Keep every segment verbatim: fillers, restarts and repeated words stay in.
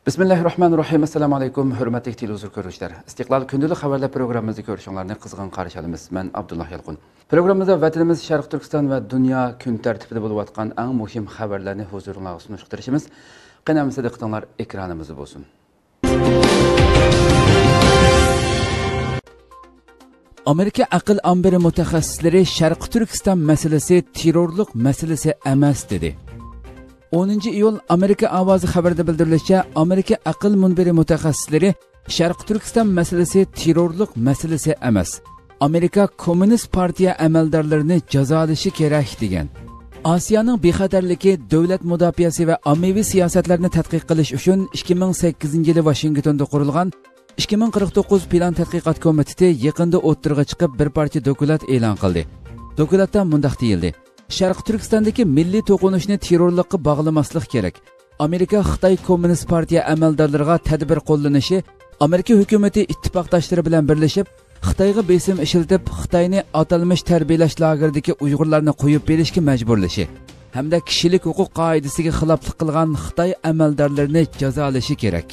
بىسمىللاھىررەھمانىررەھىم. ئەسسالامۇ ئەلەيكۇم، ھۆرمەتلىك تېلېۋىزور كۆرۈشلەر. ئىستىقلال كۈندىلىك خەۋەرلەر پروگراممىمىزنى كۆرۈشۈڭلارنى قىزغىن قارشى ئالىمىز. مەن ئابدۇللا يالقۇن. پروگراممىمىزدا ۋەتىنىمىز شەرقىي تۈركىستان ۋە دۇنيا كۈن تەرتىپىدە بولۇۋاتقان ئەڭ مۇھىم خەۋەرلەرنى ھۇزۇرۇڭلارغا سۇنۇشقا تىرىشىمىز. قېنى ئەمىسە دىققىتىڭلار ئېكرانىمىزدا بولسۇن. ئامېرىكا ئەقىل ئامبىرى مۇتەخەسسىسلىرى شەرقىي تۈركىستان مەسىلىسى تېررورلۇق مەسىلىسى ئەمەس، دېدى. ئونىنچى ئىيۇل ئامېرىكا ئاۋازى خەۋىرىدە بىلدۈرۈلۈشىچە، ئامېرىكا ئەقىل مۇنبىرى مۇتەخەسسىسلىرى شەرقىي تۈركىستان مەسىلىسى تېررورلۇق مەسىلىسى ئەمەس، ئامېرىكا كوممۇنىست پارتىيە ئەمەلدارلىرىنى جازالىشى كېرەك، دېگەن. ئاسىيانىڭ بىخەتەرلىكى، دۆلەت مۇداپىئەسى ۋە ئاممىۋى سىياسەتلەرنى تەتقىق قىلىش ئۈچۈن ئىككى مىڭ سەككىزىنچى يىلى ۋاشىنگتوندا قۇرۇلغان ئىككى مىڭ قىرىق توققۇز پىلان تەتقىقات كومىتېتى يېقىندا ئوتتۇرىغا چىقىپ، بىر پارچە دوكلات ئېلان قىلدى. دوكلاتتا مۇنداق دېيىلدى: شەرقىي تۈركىستاندىكى مىللىي توقۇنۇشنى تېررورلۇققا باغلىماسلىق كېرەك. ئامېرىكا خىتاي كوممۇنىست پارتىيە ئەمەلدارلىرىغا تەدبىر قوللىنىشى، ئامېرىكا ھۆكۈمىتى ئىتتىپاقداشلىرى بىلەن بىرلىشىپ، خىتايغا بېسىم ئىشلىتىپ، خىتاينى ئاتالمىش تەربىيەلەش لاگېرىدىكى ئۇيغۇرلارنى قويۇپ بېرىشكە مەجبۇرلىشى ھەمدە كىشىلىك ھوقۇق قائىدىسىگە خىلاپلىق قىلغان خىتاي ئەمەلدارلىرىنى جازالىشى كېرەك.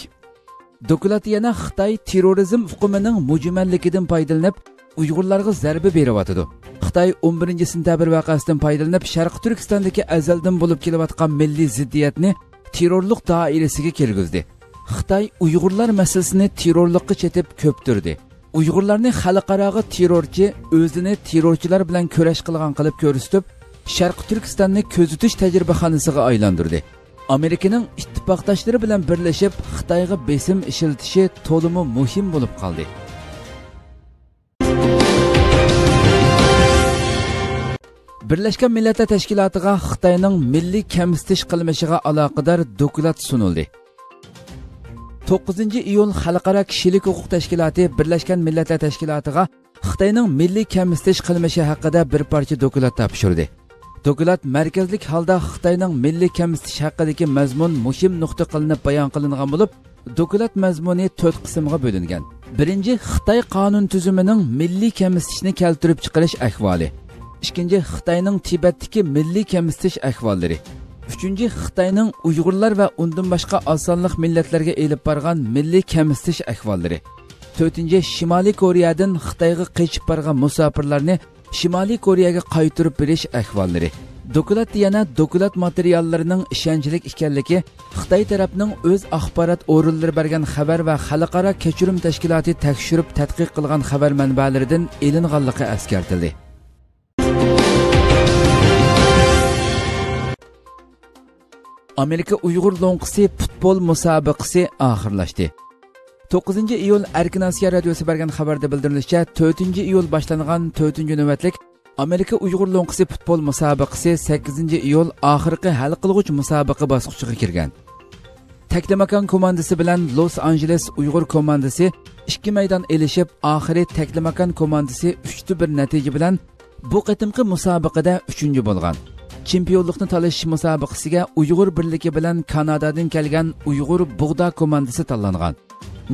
دوكلاتتا يەنە خىتاي تېررورىزم ئۇقۇمىنىڭ مۇجمەللىكىدىن پايدىلىنىپ، ئۇيغۇرلارغا زەربە بېرىۋاتىدۇ. خىتاي ئون بىرىنچى سېنتەبىر ۋەقەسىدىن پايدىلىنىپ، شەرقىي تۈركىستاندىكى ئەزەلدىن بولۇپ كېلىۋاتقان مىللىي زىددىيەتنى تېررورلۇق دائىرىسىگە كىرگۈزدى. خىتاي ئۇيغۇرلار مەسىلىسىنى تېررورلۇققا چېتىپ كۆپتۈردى. ئۇيغۇرلارنى خەلقئاراغا تېررورچى، ئۆزىنى تېررورچىلار بىلەن كۈرەش قىلغان قىلىپ كۆرسىتىپ، شەرقىي تۈركىستاننى كۆزىتىش تەجرىبىخانىسىغا ئايلاندۇردى. ئامېرىكىنىڭ ئىتتىپاقداشلىرى بىلەن بىرلىشىپ خىتايغا بېسىم ئىشلىتىشى تولىمۇ مۇھىم بولۇپ قالدى. بىرلەشكەن مىللەتلەر تەشكىلاتىغا خىتاينىڭ مىللىي كەمسىتىش قىلمىشىغا ئالاقىدار دوكلات سۇنۇلدى. توققۇزىنچى ئىيۇل خەلقئارا كىشىلىك ھوقۇق تەشكىلاتى بىرلەشكەن مىللەتلەر تەشكىلاتىغا خىتاينىڭ مىللىي كەمسىتىش قىلمىشى ھەققىدە بىر پارچە دوكلات تاپشۇردى. دوكلات مەركەزلىك ھالدا خىتاينىڭ مىللىي كەمسىتىش ھەققىدىكى مەزمۇن مۇھىم نۇقتا قىلىنىپ بايان قىلىنغان بولۇپ، دوكلات مەزمۇنى تۆت قىسىمغا بۆلۈنگەن. بىرىنچى، خىتاي قانۇن تۈزۈمىنىڭ مىللىي كەمسىتىشنى كەلتۈرۈپ چىقىرىش ئەھۋالى. ئىككىنچى، خىتاينىڭ تىبەتتىكى مىللىي كەمسىتىش ئەھۋاللىرى. ئۈچىنچى، خىتاينىڭ ئۇيغۇرلار ۋە ئۇندىن باشقا ئاز سانلىق مىللەتلەرگە ئېلىپ بارغان مىللىي كەمسىتىش ئەھۋاللىرى. تۆتىنچى، شىمالىي كورېيەدىن خىتايغا قېچىپ بارغان مۇساپىرلارنى شىمالىي كورېيەگە قايتۇرۇپ بېرىش ئەھۋاللىرى. دوكلاتتا يەنە دوكلات ماتېرىياللىرىنىڭ ئىشەنچلىك ئىكەنلىكى، خىتاي تەرەپنىڭ ئۆز ئاخبارات ئورۇنلىرى بەرگەن خەۋەر ۋە خەلقئارا كەچۈرۈم تەشكىلاتى تەكشۈرۈپ تەتقىق قىلغان خەۋەر مەنبەلىرىدىن ئېلىنغانلىقى ئەسكەرتىلدى. ئامېرىكا ئۇيغۇر لوڭقىسى پۇتبول مۇسابىقىسى ئاخىرلاشتى. توققۇزىنچى ئىيۇل ئەركىن ئاسىيا رادىيوسى بەرگەن خەۋەردە بىلدۈرۈلۈشىچە، تۆتىنچى ئىيۇل باشلانغان تۆتىنچى نۆۋەتلىك ئامېرىكا ئۇيغۇر لوڭقىسى پۇتبول مۇسابىقىسى سەككىزىنچى ئىيۇل ئاخىرقى ھەل قىلغۇچ مۇسابىقە باسقۇچىغا كىرگەن. تەكلىماكان كوماندىسى بىلەن لوس ئانژېلېس ئۇيغۇر كوماندىسى ئىككى مەيدان ئېلىشىپ، ئاخىرى تەكلىماكان كوماندىسى ئۈچتە بىر نەتىجە بىلەن بۇ قېتىمقى مۇسابىقىدە ئۈچىنچى بولغان. چېمپىيونلۇقنى تالىشىش مۇسابىقىسىگە ئۇيغۇر بىرلىكى بىلەن كانادادىن كەلگەن ئۇيغۇر بۇغدا كوماندىسى تاللانغان.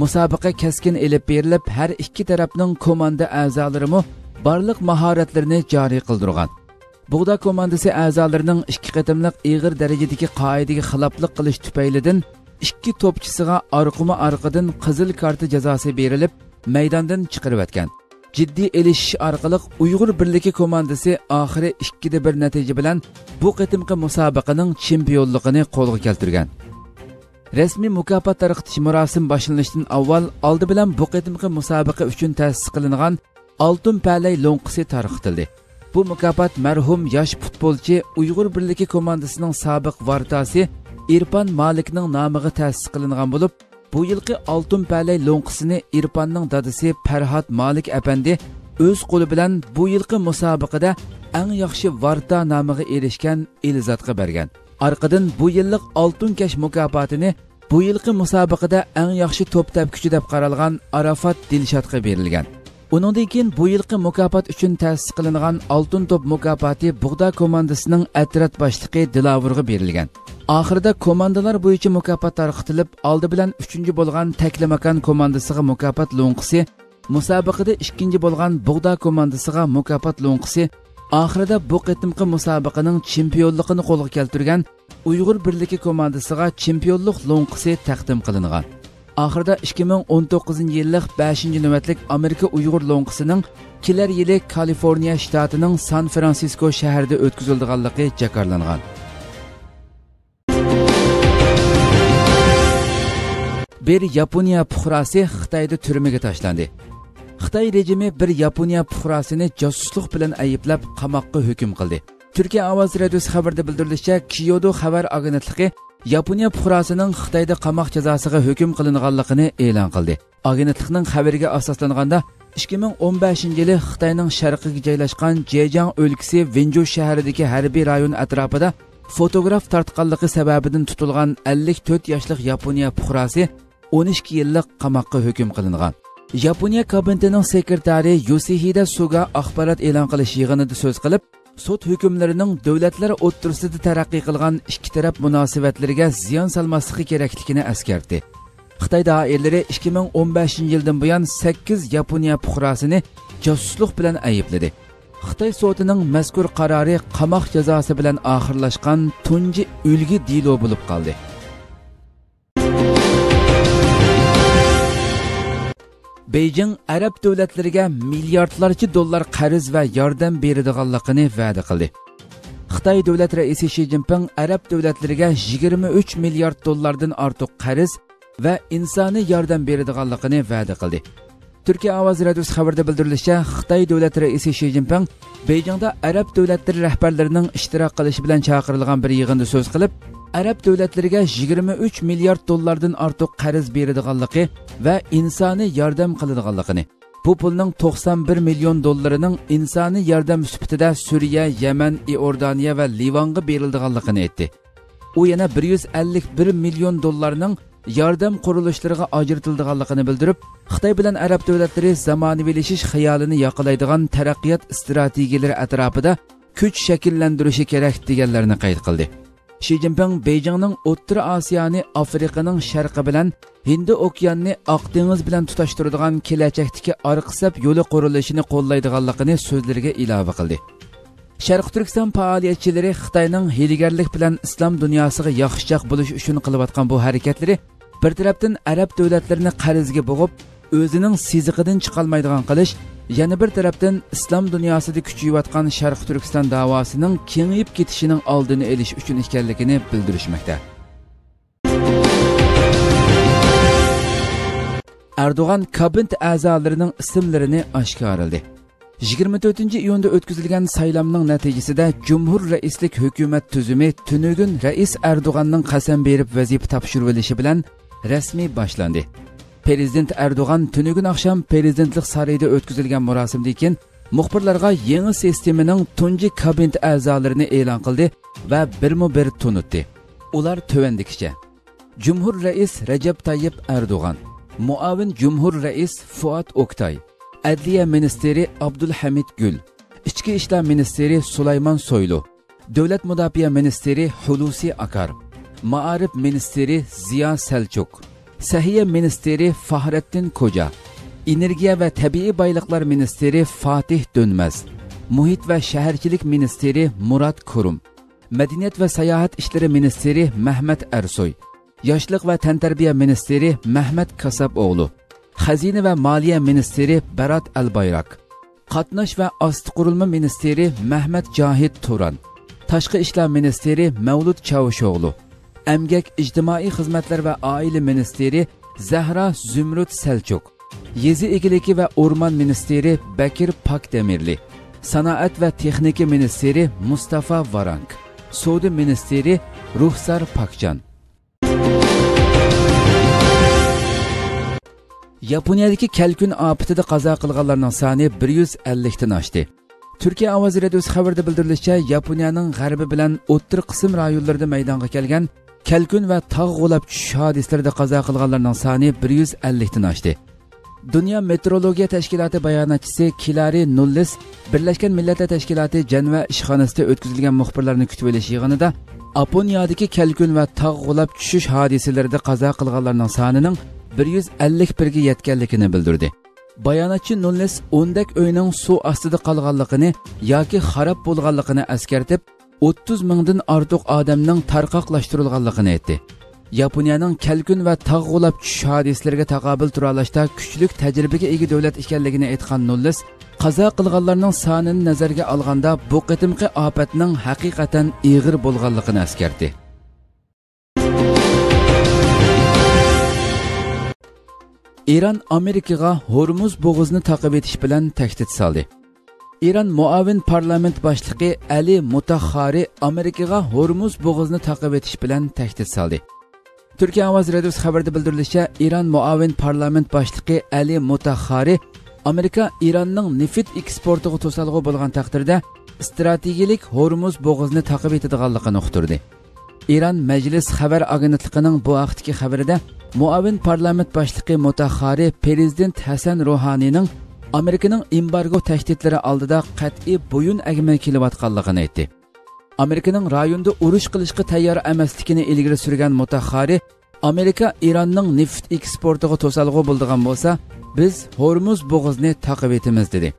مۇسابىقە كەسكىن ئېلىپ بېرىلىپ، ھەر ئىككى تەرەپنىڭ كوماندا ئەزالىرىمۇ بارلىق ماھارەتلىرىنى جارى قىلدۇرغان. بۇغدا كوماندىسى ئەزالىرىنىڭ ئىككى قېتىملىق ئېغىر دەرىجىدىكى قائىدىگە خىلاپلىق قىلىش تۈپەيلىدىن ئىككى توپچىسىغا ئارقىمۇ ئارقىدىن قىزىل كارتا جازاسى بېرىلىپ، مەيداندىن چىقىرىۋەتكەن. جىددىي ئېلىشىش ئارقىلىق ئۇيغۇر بىرلىكى كوماندىسى ئاخىرى ئىككىدە بىر نەتىجە بىلەن بۇ قېتىمقى مۇسابىقىنىڭ چېمپىيونلۇقىنى قولغا كەلتۈرگەن. رەسمىي مۇكاپات تارقىتىش مۇراسىمى باشلىنىشتىن ئاۋۋال ئالدى بىلەن بۇ قېتىمقى مۇسابىقە ئۈچۈن تەسىس قىلىنغان ئالتۇن پەلەي لوڭقىسى تارقىتىلدى. بۇ مۇكاپات مەرھۇم ياش پۇتبولچى، ئۇيغۇر بىرلىكى كوماندىسىنىڭ سابىق ۋارتاسى ئىرپان مالىكنىڭ نامىغا تەسىس قىلىنغان بولۇپ، بۇ يىلقى ئالتۇن پەلەي لوڭقىسىنى ئىرپاننىڭ دادىسى پەرھات مالىك ئەپەندى ئۆز قولى بىلەن بۇ يىلقى مۇسابىقىدە ئەڭ ياخشى ۋارتا نامىغا ئېرىشكەن ئېلزاتقا بەرگەن. ئارقىدىن بۇ يىللىق ئالتۇن كەش مۇكاپاتىنى بۇ يىلقى مۇسابىقىدە ئەڭ ياخشى توپ تەپكۈچى دەپ قارالغان ئاراپات دىلشاتقا بېرىلگەن. ئۇنىڭدىن كېيىن بۇ يىلقى مۇكاپات ئۈچۈن تەسىس قىلىنغان ئالتۇن توپ مۇكاپاتى بۇغدا كوماندىسىنىڭ ئەترەت باشلىقى دىلاۋۇرغا بېرىلگەن. ئاخىرىدا كوماندىلار بويىچە مۇكاپات تارقىتىلىپ، ئالدى بىلەن ئۈچىنچى بولغان تەكلىماكان كوماندىسىغا مۇكاپات لوڭقىسى، مۇسابىقىدە ئىككىنچى بولغان بۇغدا كوماندىسىغا مۇكاپات لوڭقىسى، ئاخىرىدا بۇ قېتىمقى مۇسابىقىنىڭ چېمپىيونلۇقىنى قولغا كەلتۈرگەن ئۇيغۇر بىرلىكى كوماندىسىغا چېمپىيونلۇق لوڭقىسى تەقدىم قىلىنغان. ئاخىرىدا ئىككى مىڭ ئون توققۇزىنچى يىللىق بەشىنچى نۆۋەتلىك ئامېرىكا ئۇيغۇر لوڭقىسىنىڭ كېلەر يىلى كالىفورنىيە شتاتىنىڭ سان فرانسىسكو شەھىرىدە ئۆتكۈزۈلىدىغانلىقى جاكارلانغان. بىر ياپونىيە پۇقراسى خىتايدا تۈرمىگە تاشلاندى. خىتاي رېجىمى بىر ياپونىيە پۇقراسىنى جاسۇسلۇق بىلەن ئەيىبلەپ، قاماققا ھۆكۈم قىلدى. تۈركىيە ئاۋازى رادىيوسى خەۋىرىدە بىلدۈرۈلۈشىچە، كىيودو خەۋەر ئاگېنتلىقى ياپونىيە پۇقراسىنىڭ خىتايدا قاماق جازاسىغا ھۆكۈم قىلىنغانلىقىنى ئېلان قىلدى. ئاگېنتلىقنىڭ خەۋىرىگە ئاساسلانغاندا، ئىككى مىڭ ئون بەشىنچى يىلى خىتاينىڭ شەرقىگە جايلاشقان جېجياڭ ئۆلكىسى ۋېنجۇ شەھىرىدىكى ھەربىي رايون ئەتراپىدا فوتوگراف تارتقانلىقى سەۋەبىدىن تۇتۇلغان ئەللىك تۆت ياشلىق ياپونىيە پۇقراسى ئون ئىككى يىللىق قاماققا ھۆكۈم قىلىنغان. ياپونىيە كابىنېتىنىڭ سېكرېتارى يوسىھىدە سۇگا ئاخبارات ئېلان قىلىش يىغىنىدا سۆز قىلىپ، سوت ھۆكۈملىرىنىڭ دۆلەتلەر ئوتتۇرىسىدا تەرەققىي قىلغان ئىككى تەرەپ مۇناسىۋەتلىرىگە زىيان سالماسلىقى كېرەكلىكىنى ئەسكەرتتى. خىتاي دائىرىلىرى ئىككى مىڭ ئون بەشىنچى يىلدىن بۇيان سەككىز ياپونىيە پۇقراسىنى جاسۇسلۇق بىلەن ئەيىبلىدى. خىتاي سوتىنىڭ مەزكۇر قارارى قاماق جازاسى بىلەن ئاخىرلاشقان تۇنجى ئۈلگە دېلو بولۇپ قالدى. بېيجىڭ ئەرەب دۆلەتلىرىگە مىلياردلارچە دوللار قەرز ۋە ياردەم بېرىدىغانلىقىنى ۋەدە قىلدى. خىتاي دۆلەت رەئىسى شى جىنپىڭ ئەرەب دۆلەتلىرىگە يىگىرمە ئۈچ مىليارد دوللاردىن ئارتۇق قەرز ۋە ئىنسانىي ياردەم بېرىدىغانلىقىنى ۋەدە قىلدى. تۈركىيە ئاۋازى رادىيوسى خەۋىرىدە بىلدۈرۈلۈشىچە، خىتاي دۆلەت رەئىسى شى جىنپىڭ بېيجىڭدا ئەرەب دۆلەتلىرى رەھبەرلىرىنىڭ ئىشتىراك قىلىشى بىلەن چاقىرىلغان بىر يىغىندا سۆز قىلىپ، ئەرەب دۆلەتلىرىگە يىگىرمە ئۈچ مىليارد دوللاردىن ئارتۇق قەرز بېرىدىغانلىقى ۋە ئىنسانىي ياردەم قىلىدىغانلىقىنى، بۇ پۇلنىڭ توقسان بىر مىليون دوللىرىنىڭ ئىنسانىي ياردەم سۈپىتىدە سۈرىيە، يەمەن، ئىئوردانىيە ۋە لىۋانغا بېرىلىدىغانلىقىنى ئېيتتى. ئۇ يەنە بىر يۈز ئەللىك بىر مىليون دوللارنىڭ ياردەم قۇرۇلۇشلىرىغا ئاجرىتىلىدىغانلىقىنى بىلدۈرۈپ، خىتاي بىلەن ئەرەب دۆلەتلىرى زامانىۋىلىشىش خىيالىنى ياقىلايدىغان تەرەققىيات ئىستراتېگىيەلىرى ئەتراپىدا كۈچ شەكىللەندۈرۈشى كېرەك، دېگەنلەرنى قەيت قىلدى. شى جىنپىڭ بېيجىڭنىڭ ئوتتۇرا ئاسىيانى ئافرىقىنىڭ شەرقى بىلەن ھىندى ئوكيانىنى ئاق دېڭىز بىلەن تۇتاشتۇرىدىغان كېلەچەكتىكى ئارقا سەپ يولى قۇرۇلۇشىنى قوللايدىغانلىقىنى سۆزلىرىگە ئىلاۋە قىلدى. شەرقىي تۈركىستان پائالىيەتچىلىرى خىتاينىڭ ھىيلىگەرلىك بىلەن ئىسلام دۇنياسىغا ياخشىچاق بولۇش ئۈچۈن قىلىۋاتقان بۇ ھەرىكەتلىرى بىر تەرەپتىن ئەرەب دۆلەتلىرىنى قەرزگە بوغۇپ، ئۆزىنىڭ سىزىقىدىن چىقالمايدىغان قىلىش، يەنە بىر تەرەپتىن ئىسلام دۇنياسىدا كۈچىيىۋاتقان شەرقىي تۈركىستان داۋاسىنىڭ كېڭىيىپ كېتىشىنىڭ ئالدىنى ئېلىش ئۈچۈن ئىكەنلىكىنى بىلدۈرۈشمەكتە. ئەردوغان كابىنېت ئەزالىرىنىڭ ئىسىملىرىنى ئاشكارىلىدى. يىگىرمە تۆتىنچى ئىيۇندا ئۆتكۈزۈلگەن سايلامنىڭ نەتىجىسىدە جۇمھۇر رەئىسلىك ھۆكۈمەت تۈزۈمى تۈنۈگۈن رەئىس ئەردوغاننىڭ قەسەم بېرىپ ۋەزىپە تاپشۇرۇۋېلىشى بىلەن رەسمىي باشلاندى. پىرېزىدېنت ئەردوغان تۈنۈگۈن ئاخشام پىرېزىدېنتلىق سارىيىدا ئۆتكۈزۈلگەن مۇراسىمدىن كېيىن مۇخبىرلارغا يېڭى سىستېمىنىڭ تۇنجى كابىنېت ئەزالىرىنى ئېلان قىلدى ۋە بىرمۇ بىر تونۇتتى. ئۇلار تۆۋەندىكىچە. جۇمھۇر رەئىس رەجەپ تايىپ ئەردوغان، مۇئاۋىن جۇمھۇر رەئىس فۇئاد ئوكتاي، ئەدلىيە مىنىستىرى ئابدۇلھەمىد گۈل، ئىچكى ئىشلار مىنىستىرى سۇلايمان سويلۇ، دۆلەت مۇداپىئە مىنىستىرى خۇلۇسى ئاكار، مائارىپ مىنىستىرى زىيا سەلچۇك، سەھىيە مىنىستىرى فاھرەتتىن كوجا، ئېنېرگىيە ۋە تەبىئىي بايلىقلار مىنىستىرى فاتىھ دۆنمەز، مۇھىت ۋە شەھەرچىلىك مىنىستىرى مۇرات كۇرۇم، مەدەنىيەت ۋە ساياھەت ئىشلىرى مىنىستىرى مەھمەت ئەرسوي، ياشلىق ۋە تەنتەربىيە مىنىستىرى مەھمەت كاسابئوغلۇ، خەزىنە ۋە مالىيە مىنىستىرى بەرات ئەلبايراك، قاتناش ۋە ئاستا قۇرۇلما مىنىستىرى مەھمەت جاھىت تۇران، تاشقى ئىشلار مىنىستىرى مەۋلۇت چاۋۇشئوغلۇ، ئەمگەك، ئىجتىمائىي خىزمەتلەر ۋە ئائىلە مىنىستىرى زەھرا زۇمرۇت سەلچۇك، يېزا ئىگىلىكى ۋە ئورمان مىنىستىرى بەكىر پاكدېمىرلى، سانائەت ۋە تېخنىكا مىنىستىرى مۇستافا ۋارانك، سودا مىنىستىرى رۇخسار پاكجان. ياپونىيەدىكى كەلكۈن ئاپىتىدە قازا قىلغانلارنىڭ سانى بىر يۈز ئەللىكتىن ئاشتى. تۈركىيە ئاۋازى رادىيوسى خەۋىرىدە بىلدۈرۈلۈشىچە، ياپونىيەنىڭ غەربى بىلەن ئوتتۇرا قىسىم رايونلىرىدا مەيدانغا كەلگەن كەلكۈن ۋە تاغ غۇلاپ چۈشۈش ھادىسىلىرىدە قازا قىلغانلارنىڭ سانى بىر يۈز ئەللىكتىن ئاشتى. دۇنيا مېتېئورولوگىيە تەشكىلاتى باياناتچىسى كىلارى نۇللىس بىرلەشكەن مىللەتلەر تەشكىلاتى جەنۋە ئىشخانىسىدا ئۆتكۈزۈلگەن مۇخبىرلارنى كۈتۈۋېلىش يىغىنىدا، ياپونىيەدىكى كەلكۈن ۋە تاغ غۇلاپ چۈشۈش ھادىسىلىرىدە قازا قىلغانلارنىڭ سانىنىڭ بىر يۈز ئەللىك بىرگە يەتكەنلىكىنى بىلدۈردى. باياناتچى نۇللېس ئوندەك ئۆينىڭ سۇ ئاستىدا قالغانلىقىنى ياكى خاراب بولغانلىقىنى ئەسكەرتىپ، ئوتتۇز مىڭدىن ئارتۇق ئادەمنىڭ تارقاقلاشتۇرۇلغانلىقىنى ئېيتتى. ياپونىيەنىڭ كەلكۈن ۋە تاغ غۇلاپ چۈشۈش ھادىسىلىرىگە تاقابىل تۇرالاشتا كۈچلۈك تەجرىبىگە ئىگە دۆلەت ئىكەنلىكىنى ئېيتقان نۇللېس، قازا قىلغانلارنىڭ سانىنى نەزەرگە ئالغاندا، بۇ قېتىمقى ئاپەتنىڭ ھەقىقەتەن ئېغىر بولغانلىقىنى ئەسكەرتتى. ئىران ئامېرىكىغا ھورمۇز بوغۇزىنى تاقىۋېتىش بىلەن تەھدىت سالدى. ئىران مۇئاۋىن پارلامېنت باشلىقى ئەلى مۇتاخخارى ئامېرىكىغا ھورمۇز بوغۇزىنى تاقىۋېتىش بىلەن تەھدىت سالدى. تۈركىيە ئاۋازى رادىيوسى خەۋىرىدە بىلدۈرۈلۈشىچە، ئىران مۇئاۋىن پارلامېنت باشلىقى ئەلى مۇتاخخارى ئامېرىكا ئىراننىڭ نېفىت ئېكسپورتىغا توسالغۇ بولغان تەقدىردە، ئىستراتېگىيىلىك ھورمۇز بوغۇزىنى تاقىۋېتىدىغانلىقىنى ئۇقتۇردى. ئىران مەجلىس خەۋەر ئاگېنتلىقىنىڭ بۇ ھەقتىكى خەۋىرىدە، مۇئاۋىن پارلامېنت باشلىقى مۇتاخخارى پىرېزىدېنت ھەسەن روھانىنىڭ ئامېرىكىنىڭ ئېمبارگو تەھدىتلىرى ئالدىدا قەتئىي بويۇن ئەگمەي كېلىۋاتقانلىقىنى ئېيتتى. ئامېرىكىنىڭ رايوندا ئۇرۇش قىلىشقا تەييار ئەمەسلىكىنى ئىلگىرى سۈرگەن مۇتاخخارى، ئامېرىكا ئىراننىڭ نېفىت ئېكسپورتىغا توسالغۇ بولىدىغان بولسا، بىز ھورمۇز بوغۇزىنى تاقىۋېتىمىز، دېدى.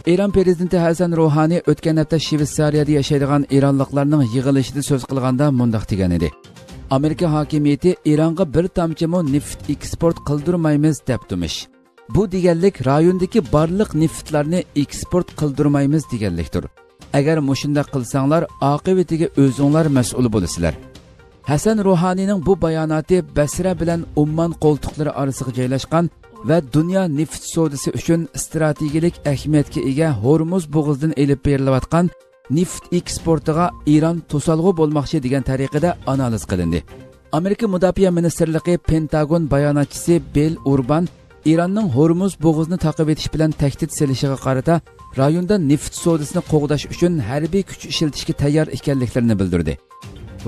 ئىران پىرېزىدېنتى ھەسەن روھانى ئۆتكەن ھەپتە شىۋېتسارىيەدە ياشايدىغان ئىرانلىقلارنىڭ يىغىلىشىدا سۆز قىلغاندا مۇنداق دېگەنىدى: ئامېرىكا ھاكىمىيىتى ئىرانغا بىر تامچىمۇ نېفىت ئېكسپورت قىلدۇرمايمىز دەپتىمىش. بۇ دېگەنلىك رايوندىكى بارلىق نېفىتلارنى ئېكسپورت قىلدۇرمايمىز دېگەنلىكتۇر. ئەگەر مۇشۇنداق قىلساڭلار، ئاقىۋىتىگە ئۆزۈڭلار مەسئۇل بولىسىلەر. ھەسەن روھانىنىڭ بۇ باياناتى بەسرە بىلەن ئوممان قولتۇقلىرى ئارىسىغا جايلاشقان ۋە دۇنيا نېفىت سودىسى ئۈچۈن ئىستراتېگىيىلىك ئەھمىيەتكە ئىگە ھورمۇز بوغۇزىدىن ئېلىپ بېرىلىۋاتقان نېفىت ئېكسپورتىغا ئىران توسالغۇ بولماقچى دېگەن تەرىقىدە ئانالىز قىلىندى. ئامېرىكا مۇداپىئە مىنىستىرلىقى پېنتاگون باياناتچىسى بىل ئۇربان ئىراننىڭ ھورمۇز بوغۇزىنى تاقىۋېتىش بىلەن تەھدىت سېلىشىغا قارىتا، رايوندا نېفىت سودىسىنى قوغداش ئۈچۈن ھەربىي كۈچ ئىشلىتىشكە تەييار ئىكەنلىكلىرىنى بىلدۈردى.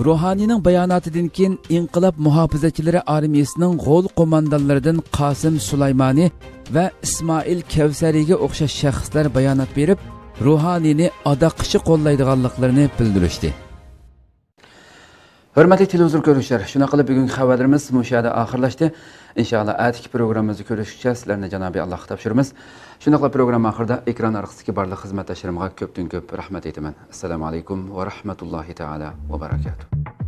روھانىنىڭ باياناتىدىن كېيىن ئىنقىلاب مۇھاپىزەتچىلىرى ئارمىيىسىنىڭ غول قوماندانلىرىدىن قاسىم سۇلايمانى ۋە ئىسمائىل كەۋسەرىگە ئوخشاش شەخسلەر بايانات بېرىپ، روھانىنى ئاداققىچە قوللايدىغانلىقلىرىنى بىلدۈرۈشتى. ھۆرمەتلىك تېلېۋىزور كۆرۈشلەر، شۇنداق قىلىپ بۈگۈنكى خەۋەرلىرىمىز مۇشۇ يەردە ئاخىرلاشتى. ئىنشائاللا، ئەتىكى پروگراممىمىزدا كۆرۈشكىچە سىلەرنى جانابىي ئاللاھقا تاپشۇرىمىز. شۇنداقلا پروگرامما ئاخىرىدا ئېكران ئارقىسىدىكى بارلىق خىزمەتداشلىرىمغا كۆپتىن كۆپ رەھمەت ئېيتىمەن. ئەسسالامۇ ئەلەيكۇم ۋە رەھمەتۇللاھى تائالا ۋە بەرەكاتۇھ.